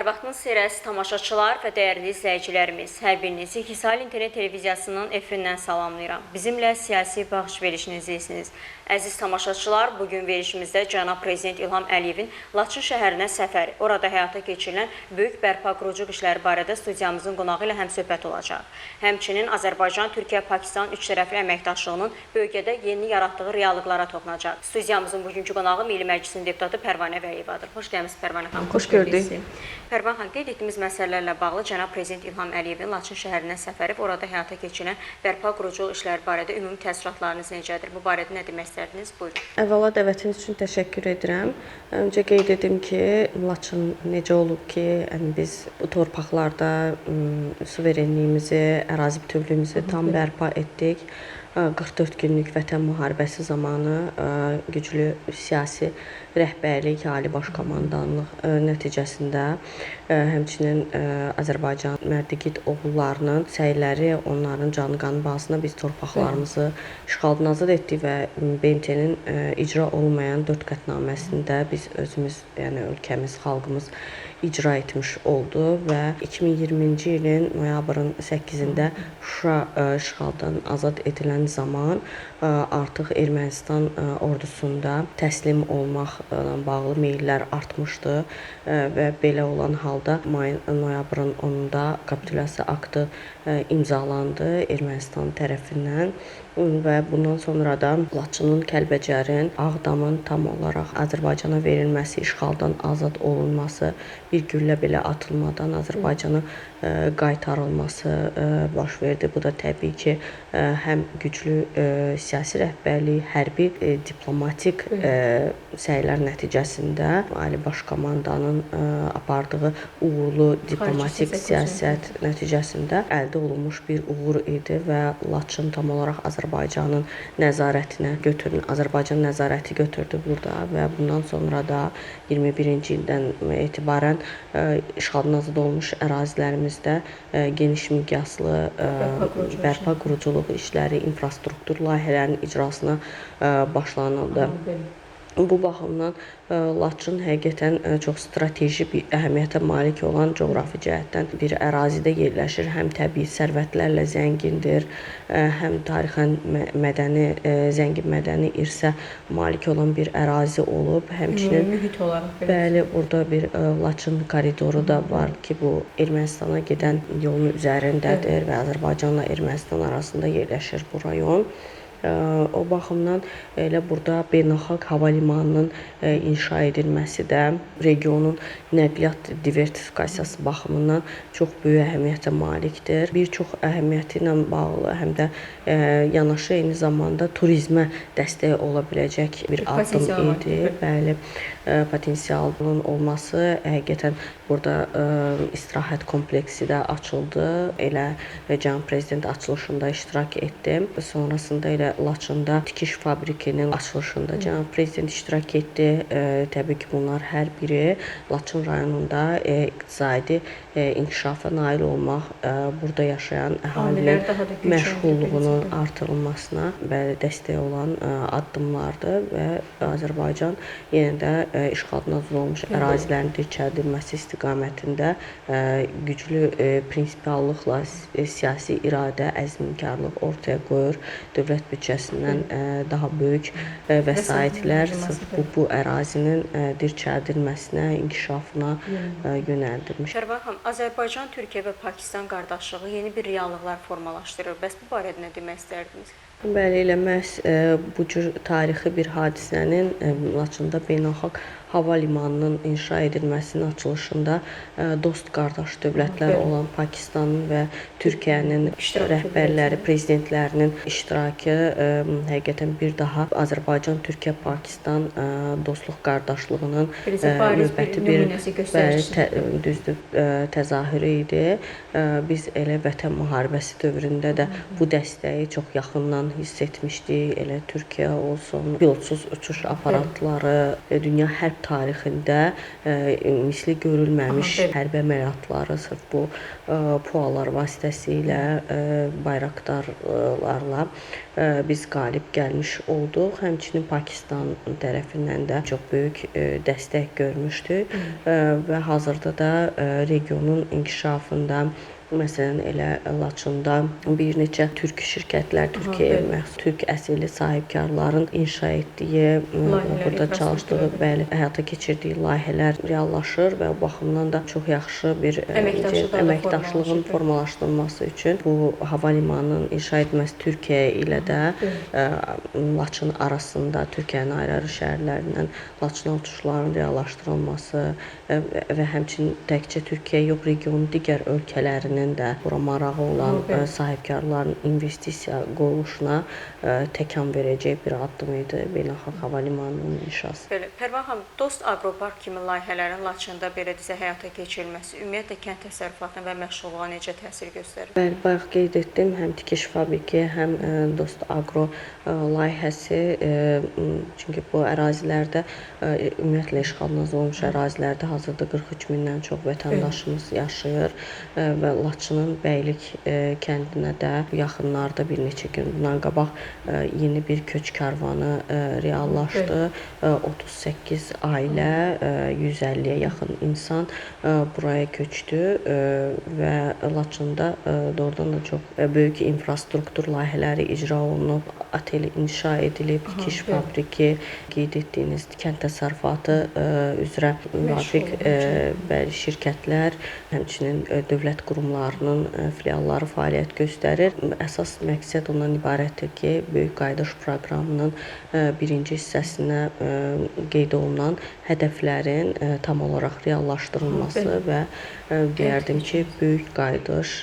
Hər vaxtınız xeyir, əziz tamaşaçılar və dəyərli izləyicilərimiz. Hər birinizi Hisal İnternet Televiziyasının efirindən salamlayıram. Bizimlə siyasi baxış verilişini izləyirsiniz. Əziz tamaşaçılar, bugün verilişimizdə cənab Prezident İlham Əliyevin Laçın şəhərinə səfəri, orada həyata keçirilən böyük bərpa quruculuq işləri barədə studiyamızın qonağı ilə həmsöhbət olacaq. Həmçinin Azərbaycan, Türkiyə, Pakistan üç tərəfli əməkdaşlığının bölgədə yeni yaratdığı reallıqlara toxunacaq. Studiyamızın bugünkü qonağı Milli Məclisin deputatı Pərvanə Vəliyevadır. Xoş gəlmisiniz, Pərvanə xanım. Xoş gördük. Pərvanə xanım, qeyd etdiyimiz məsələlərlə bağlı cənab Prezident İlham Əliyevin Laçın şəhərinə səfəri və orada həyata keçirilən bərpa quruculuq işləri barədə ümumi təəssüratlarınız necədir? Bu barədə nə demək istərdiniz? Buyurun. Əvvəla dəvətiniz üçün təşəkkür edirəm. Öncə qeyd edim ki, Laçın necə olub ki, yəni biz bu torpaqlarda suverenliyimizi, ərazi bütövlüyümüzü tam bərpa etdik. 44 günlük Vətən müharibəsi zamanı güclü siyasi rəhbərlik, Ali Baş Komandanlıq nəticəsində həmçinin Azərbaycan mərd igid oğullarının səyləri, onların canı qanı bahasına biz torpaqlarımızı işğaldan azad etdik və BMT-nin icra olunmayan 4 qətnaməsində biz özümüz, yəni ölkəmiz, xalqımız icra etmiş oldu və 2020-ci ilin noyabrın 8-də Şuşa işğaldan azad edilən zaman artıq Ermənistan ordusunda təslim olmaqla bağlı meyillər artmışdı və belə olan halda noyabrın 10-da kapitulyasiya aktı imzalandı Ermənistan tərəfindən və bundan sonra da Laçının, Kəlbəcərin, Ağdamın tam olaraq Azərbaycana verilməsi, işğaldan azad olunması, bir güllə belə atılmadan Azərbaycana qaytarılması baş verdi. Bu da təbii ki, həm güclü siyasi rəhbərlik, hərbi, diplomatik səylər nəticəsində Ali Baş Komandanın apardığı uğurlu diplomatik siyasət nəticəsində əldə olunmuş bir uğur idi və Laçın tam olaraq Azərbaycanın nəzarətinə götürün, Azərbaycan nəzarəti götürdü burada və bundan sonra da 21-ci ildən etibarən işğaldan azad olunmuş ərazilərimizdə geniş miqyaslı bərpa quruculuq işləri, infrastruktur layihələrinin icrasına başlanıldı. Bu baxımdan Laçın həqiqətən çox strateji bir əhəmiyyətə malik olan coğrafi cəhətdən bir ərazidə yerləşir. Həm təbii sərvətlərlə zəngindir, həm tarixən mədəni, zəngin mədəni irsə malik olan bir ərazi olub. Həmçinin mühit olaraq bəli, burada bir Laçın koridoru da var ki, bu Ermənistana gedən yolun üzərindədir və Azərbaycanla Ermənistan arasında yerləşir bu rayon. O baxımdan elə burada beynəlxalq hava limanının inşa edilməsi də regionun nəqliyyat diversifikasiyası baxımından çox böyük əhəmiyyətə malikdir. Bir çox əhəmiyyəti ilə bağlı həm də yanaşı eyni zamanda turizmə dəstək ola biləcək bir addım idi. Bəli, potensialının olması həqiqətən burada istirahət kompleksi də açıldı. Elə cənab prezident açılışında iştirak etdi. Sonrasında elə Laçında tikiş fabrikinin açılışında cənab prezident iştirak etdi. Təbii ki, bunlar hər biri Laçın rayonunda iqtisadi inkişafa nail olmaq, burada yaşayan əhalinin məşğulluğunun artırılmasına bəli dəstək olan addımlardır və Azərbaycan yenə də işğaldan azad olunmuş ərazilərin dirçəldilməsi istiqamətində güclü prinsipiallıqla siyasi iradə, əzmkarlıq ortaya qoyur. Dövlət büdcəsindən daha böyük vəsaitlər sırf bu ərazinin dirçəldilməsinə, inkişafına yönəldilmiş. Pərvanə xanım, Azərbaycan, Türkiyə və Pakistan qardaşlığı yeni bir reallıqlar formalaşdırır. Bəs bu barədə nə demək istərdiniz? Bəli, elə məhz bu cür tarixi bir hadisənin Laçında beynəlxalq hava limanının inşa edilməsinin açılışında dost qardaş dövlətlər olan Pakistanın və Türkiyənin rəhbərləri, prezidentlərinin iştirakı həqiqətən bir daha Azərbaycan, Türkiyə, Pakistan dostluq qardaşlığının növbəti bir düzdür təzahürü idi. Biz elə Vətən müharibəsi dövründə də bu dəstəyi çox yaxından hiss etmişdik. Elə Türkiyə olsun, pilotsuz uçuş aparatları, dünya hərb tarixində misli görülməmiş hərbi əməliyyatları sırf bu PUA-lar vasitəsilə, Bayraktarlarla biz qalib gəlmiş olduq. Həmçinin Pakistan tərəfindən də çox böyük dəstək görmüşdük və hazırda da regionun inkişafında, məsələn, elə Laçında bir neçə türk şirkətlər, Türkiyəyə məxsus türk əsilli sahibkarların inşa etdiyi, burada çalışdığı, bəli, həyata keçirdiyi layihələr reallaşır və o baxımdan da çox yaxşı bir əməkdaşlığın formalaşdırılması üçün bu hava limanının inşa edilməsi Türkiyə ilə də Laçın arasında, Türkiyənin ayrı-ayrı şəhərlərindən Laçına uçuşların reallaşdırılması və həmçinin təkcə Türkiyə yox, regionun digər ölkələrinin də bura marağı olan sahibkarların investisiya qoyuluşuna təkan verəcək bir addım idi beynəlxalq hava limanının inşası. Belə, Pərvanə xanım, Dost Aqropark kimi layihələrin Laçında belə desə həyata keçirilməsi ümumiyyətlə kənd təsərrüfatına və məşğulluğa necə təsir göstərir? Bəli, bayaq qeyd etdim, həm tikiş fabriki, həm Dost Aqro layihəsi, çünki bu ərazilərdə ümumiyyətlə işğaldan azad olunmuş ərazilərdə hazırda 43 mindən çox vətəndaşımız yaşayır və Laçının Bəylik kəndinə də yaxınlarda bir neçə gün bundan qabaq yeni bir köç karvanı reallaşdı. 38 ailə, 150-yə yaxın insan buraya köçdü və Laçında doğrudan da çox böyük infrastruktur layihələri icra olunub, otel inşa edilib, tikiş fabriki, qeyd etdiyiniz kənd təsərrüfatı üzrə müvafiq bəli şirkətlər, həmçinin dövlət qurumlarının filialları fəaliyyət göstərir. Əsas məqsəd ondan ibarətdir ki, Böyük Qayıdış proqramının birinci hissəsinə qeyd olunan hədəflərin tam olaraq reallaşdırılması və deyərdim ki, Böyük Qayıdış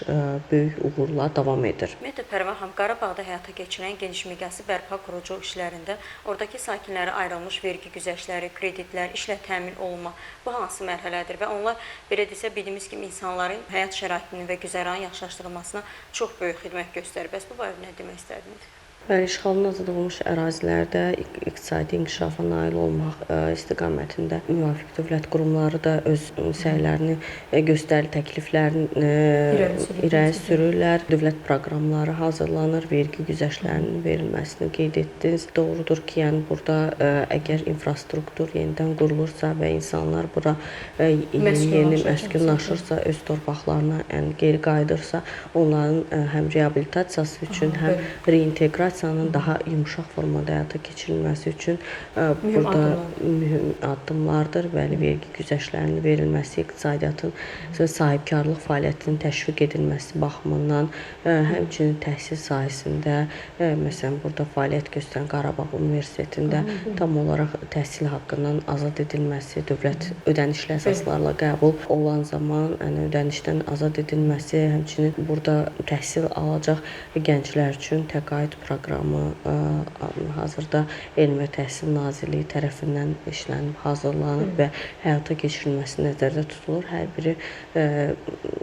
böyük uğurla davam edir. Ümumiyyətlə, Pərvanə xanım, Qarabağda həyata keçirilən geniş miqyaslı bərpa quruculuq işlərində oradakı sakinlərə ayrılmış vergi güzəştləri, kreditlər, işlə təmin olunma, bu hansı mərhələdir və onlar belə desə bildiyimiz kimi insanların həyat şəraitinin və güzəranın yaxşılaşdırılmasına çox böyük xidmət göstərir. Bəs bu barədə nə demək istərdiniz? Bəli, işğaldan azad olunmuş ərazilərdə iqtisadi inkişafa nail olmaq istiqamətində müvafiq dövlət qurumları da öz səylərini göstərir, təkliflərini irəli sürürlər. Dövlət proqramları hazırlanır, vergi güzəştlərinin verilməsini qeyd etdiniz. Doğrudur ki, yəni burada əgər infrastruktur yenidən qurulursa və insanlar bura yeni məskunlaşırsa, öz torpaqlarına yəni geri qayıdırsa, onların həm reabilitasiyası üçün, həm reinteqrasiyası daha yumşaq formada həyata keçirilməsi üçün burada mühüm addımlardır. Bəli, vergi güzəştlərinin verilməsi, iqtisadiyyatın sahibkarlıq fəaliyyətinin təşviq edilməsi baxımından, həmçinin təhsil sahəsində, məsələn, burada fəaliyyət göstərən Qarabağ Universitetində tam olaraq təhsil haqqından azad edilməsi, dövlət ödənişli əsaslarla qəbul olan zaman, yəni ödənişdən azad edilməsi, həmçinin burada təhsil alacaq gənclər üçün təqaüd proqramı hazırda Elm və Təhsil Nazirliyi tərəfindən işlənib, hazırlanıb və həyata keçirilməsi nəzərdə tutulur. Hər biri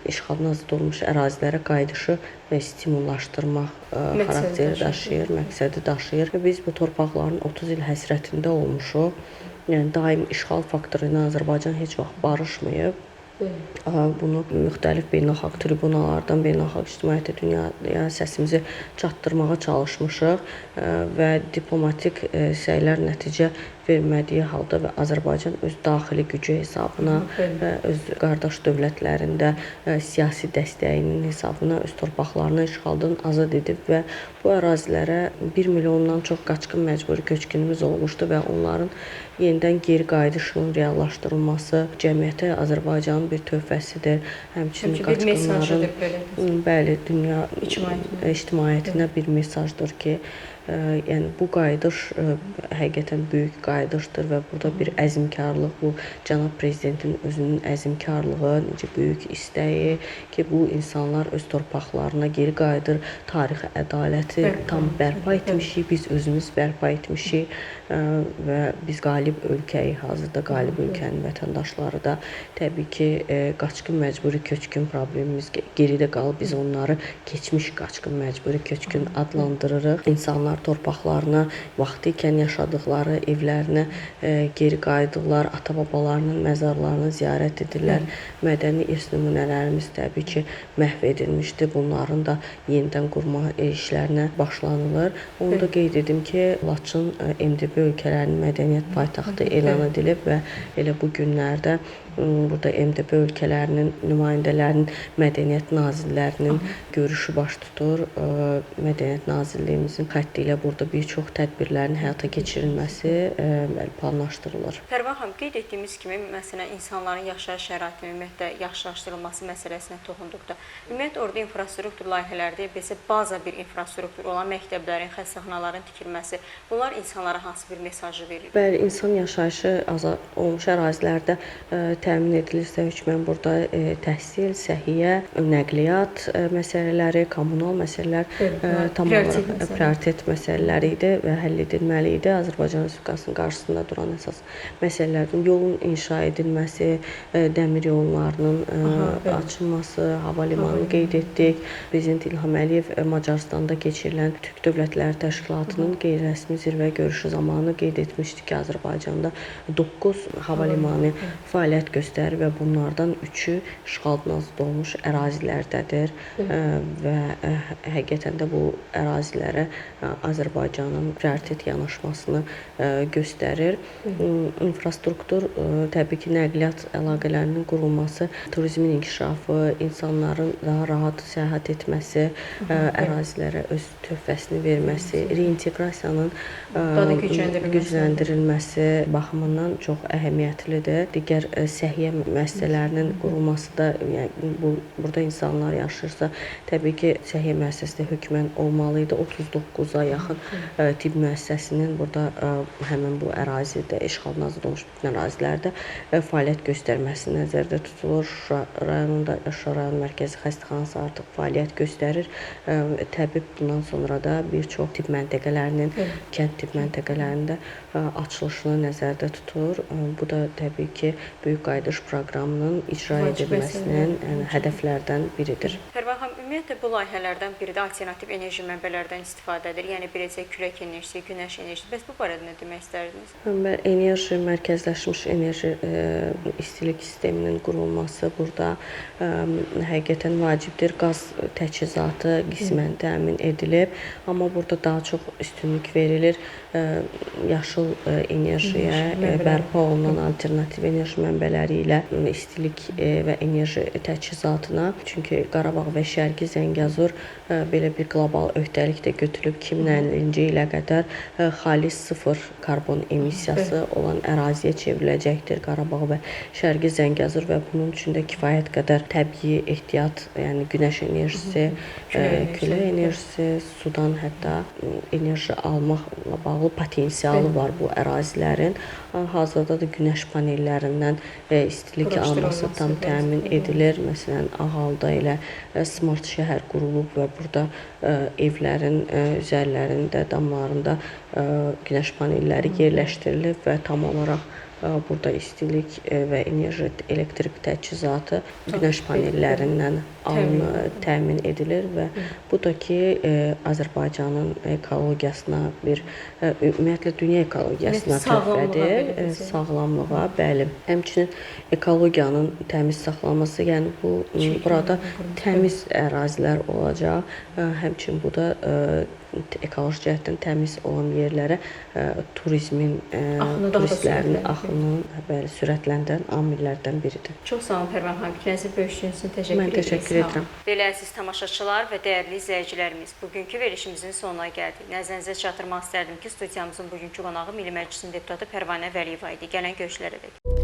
işğaldan azad olunmuş ərazilərə qayıdışı stimullaşdırmaq xarakteri daşıyır, məqsədi daşıyır. Biz bu torpaqların 30 il həsrətində olmuşuq. Yəni daim işğal faktoru ilə Azərbaycan heç vaxt barışmayıb. Bunu müxtəlif beynəlxalq tribunalardan, beynəlxalq ictimaiyyətə, dünyaya səsimizi çatdırmağa çalışmışıq və diplomatik səylər nəticə vermədiyi halda və Azərbaycan öz daxili gücü hesabına, öz qardaş dövlətlərində siyasi dəstəyinin hesabına öz torpaqlarını işğaldan azad edib və bu ərazilərə 1 milyondan çox qaçqın məcburi köçkünümüz olmuşdu və onların yenidən geri qayıdışının reallaşdırılması cəmiyyətə Azərbaycanın bir töhfəsidir. Həmçinin qaçqınların, bəli, dünya ictimaiyyətinə bir mesajdır ki, yəni bu qayıdış həqiqətən böyük qayıdışdır və burada bir əzmkarlıq, bu cənab prezidentin özünün əzmkarlığı, necə böyük istəyi ki, bu insanlar öz torpaqlarına geri qayıdır, tarixi ədaləti tam bərpa etmişik, biz özümüz bərpa etmişik və biz qalib ölkəyik, hazırda qalib ölkənin vətəndaşları da təbii ki, qaçqın məcburi köçkün problemimiz geridə qalıb, biz onları keçmiş qaçqın məcburi köçkün adlandırırıq. İnsanlar İnsanlar torpaqlarına, vaxtı ikən yaşadıkları evlərinə geri qayıdırlar, ata-babalarının məzarlarını ziyarət edirlər. Mədəni irs nümunələrimiz təbii ki, məhv edilmişdi. Bunların da yenidən qurma işlərinə başlanılır. Onu da qeyd edim ki, Laçın MDB ölkələrinin mədəniyyət paytaxtı elan edilib və elə bu günlərdə burada MDB ölkələrinin nümayəndələrinin, mədəniyyət nazirlərinin görüşü baş tutur. Mədəniyyət Nazirliyimizin xətti ilə burada bir çox tədbirlərin həyata keçirilməsi planlaşdırılır. Pərvan xanım, qeyd etdiyimiz kimi, məsələn, insanların yaşayış şəraitinin ümumiyyətlə yaxşılaşdırılması məsələsinə toxunduqda, ümumiyyətlə orada infrastruktur layihələrdə belə baza bir infrastruktur olan məktəblərin, xəstəxanaların tikilməsi, bunlar insanlara hansı bir mesajı verir? Bəli, insan yaşayışı azad olmuş ərazilərdə təmin edilirsə, hökmən burada təhsil, səhiyyə, nəqliyyat məsələləri, kommunal məsələlər tam olaraq prioritet məsələləri idi və həll edilməli idi. Azərbaycan Respublikasının qarşısında duran əsas məsələlərdən yolun inşa edilməsi, dəmir yollarının açılması, hava limanını qeyd etdik. Prezident İlham Əliyev Macarıstanda keçirilən Türk Dövlətləri Təşkilatının qeyri-rəsmi zirvə görüşü zamanı qeyd etmişdi ki, Azərbaycanda 9 hava limanı fəaliyyət göstərir və bunlardan 3-ü işğaldan azad olmuş ərazilərdədir və həqiqətən də bu ərazilərə Azərbaycanın prioritet yanaşmasını göstərir. İnfrastruktur, təbii ki, nəqliyyat əlaqələrinin qurulması, turizmin inkişafı, insanların daha rahat səyahət etməsi, ərazilərə öz töhfəsini verməsi, reinteqrasiyanın gücləndirilməsi baxımından çox əhəmiyyətlidir. Digər səhiyyə müəssisələrinin qurulması da, yəni burada insanlar yaşayırsa, təbii ki, səhiyyə müəssisəsi də hökmən olmalı idi. 39-a yaxın tibb müəssisəsinin burada həmin bu ərazidə, işğaldan azad olmuş bütün ərazilərdə fəaliyyət göstərməsi nəzərdə tutulur. Şuşa rayonunda Şuşa rayon mərkəzi xəstəxanası artıq fəaliyyət göstərir. Təbib bundan sonra da bir çox tibb məntəqələrinin, kənd tibb məntəqələrində açılışını nəzərdə tutur. Bu da təbii ki, Böyük Qayıdış proqramının icra edilməsinin hədəflərdən biridir. Pərvan xanım, ümumiyyətlə bu layihələrdən biri də alternativ enerji mənbələrdən istifadədir. Yəni beləcə külək enerjisi, günəş enerjisi. Bəs bu barədə nə demək istərdiniz? Enerji, mərkəzləşmiş enerji istilik sisteminin qurulması burada həqiqətən vacibdir. Qaz təchizatı qismən təmin edilib, amma burada daha çox üstünlük verilir yaşıl enerjiyə, bərpa olunan alternativ enerji mənbələri ilə istilik və enerji təchizatına. Çünki Qarabağ və Şərqi Zəngəzur belə bir qlobal öhdəlik də götürülüb 2050-ci ilə qədər xalis sıfır karbon emissiyası olan əraziyə çevriləcəkdir Qarabağ və Şərqi Zəngəzur və bunun üçün də kifayət qədər təbii ehtiyat, yəni günəş enerjisi, külək enerjisi, sudan hətta enerji almaqla bağlı potensialı var bu ərazilərin. Hazırda da günəş panellərindən istilik alması tam təmin edilir. Məsələn, Ağalda elə smart şəhər qurulub və burada evlərin üzərlərində, damlarında günəş panelləri yerləşdirilib və tam olaraq burada istilik və enerji, elektrik təchizatı günəş panellərindən təmin edilir və bu da ki, Azərbaycanın ekologiyasına bir, ümumiyyətlə dünya ekologiyasına töhfədir, sağlamlığa, bəli. Həmçinin ekologiyanın təmiz saxlanması, yəni bu burada təmiz ərazilər olacaq. Həmçinin bu da ekoloji cəhətdən təmiz olan yerlərə turizmin, turistlərin axınını bəli sürətləndirən amillərdən biridir. Çox sağ olun Pərvan xanım, fikrinizə bölüşdüyünüz üçün təşəkkür edirik. Mən təşəkkür edirəm. Belə əziz tamaşaçılar və dəyərli izləyicilərimiz, bugünkü verilişimizin sonuna gəldik. Nəzərinizə çatdırmaq istərdim ki, studiyamızın bugünkü qonağı Milli Məclisin deputatı Pərvanə Vəliyeva idi. Gələn görüşlərə dək.